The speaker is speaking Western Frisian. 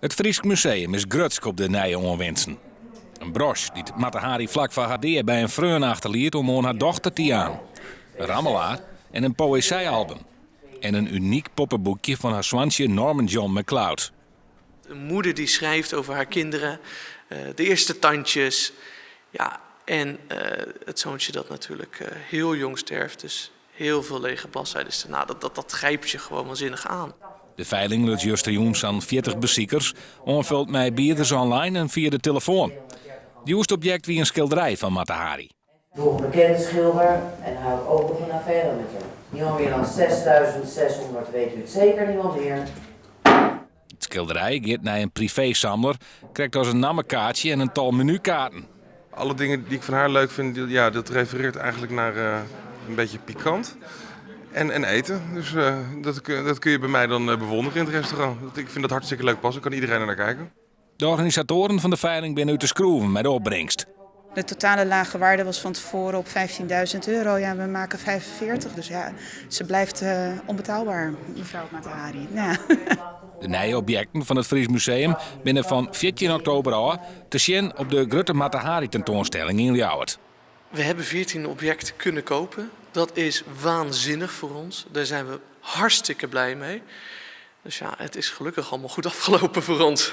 It Frysk Museum is grutsk op de nije oanwinsten. In brosj dy't Mata Hari flak foar har dea by in freon achterliet om oan har dochter te jaan. In rammelaar en in poëzij-album. En in unyk poppeboekje fan har soantsje Norman John McLeod. Een moeder die schrijft over haar kinderen, de eerste tandjes. Ja, en het zoontje dat natuurlijk heel jong sterft. Dus heel veel lege bladzijden daarna. Dat, dat, dat grijpt je gewoon waanzinnig aan. De feiling luts justerjûn sa'n 40 besikers, oanfuld mei bieders online en fia de telefoan. Djoerste objekt wie in skilderij fan Mata Hari. Door een bekende schilder en hij had ook nog een affaire met haar. Niemand meer dan 6600, weet u het zeker, niemand meer. It skilderij giet nei in priveesamler, krekt as in nammekaartsje en in tal menukaarten. Alle dingen die ik van haar leuk vind, ja, dat refereert eigenlijk naar een beetje pikant en, en eten. Dus dat kun je bij mij dan bewonderen in het restaurant. Ik vind dat hartstikke leuk passen, kan iedereen er naar kijken. De organisatoaren fan de feiling binne út de skroeven mei de opbringst. De totale lage waarde was van tevoren op 15.000 euro. Ja, we maken 45, dus ja, ze blijft onbetaalbaar, mevrouw Mata Hari. Ja. De nije objekten fan it Fries Museum binne fan 14 oktober ôf te sjen op de grutte Mata Hari tentoanstelling yn Ljouwert. We hebben 14 objecten kunnen kopen. Dat is waanzinnig voor ons. Daar zijn we hartstikke blij mee. Dus ja, het is gelukkig allemaal goed afgelopen voor ons.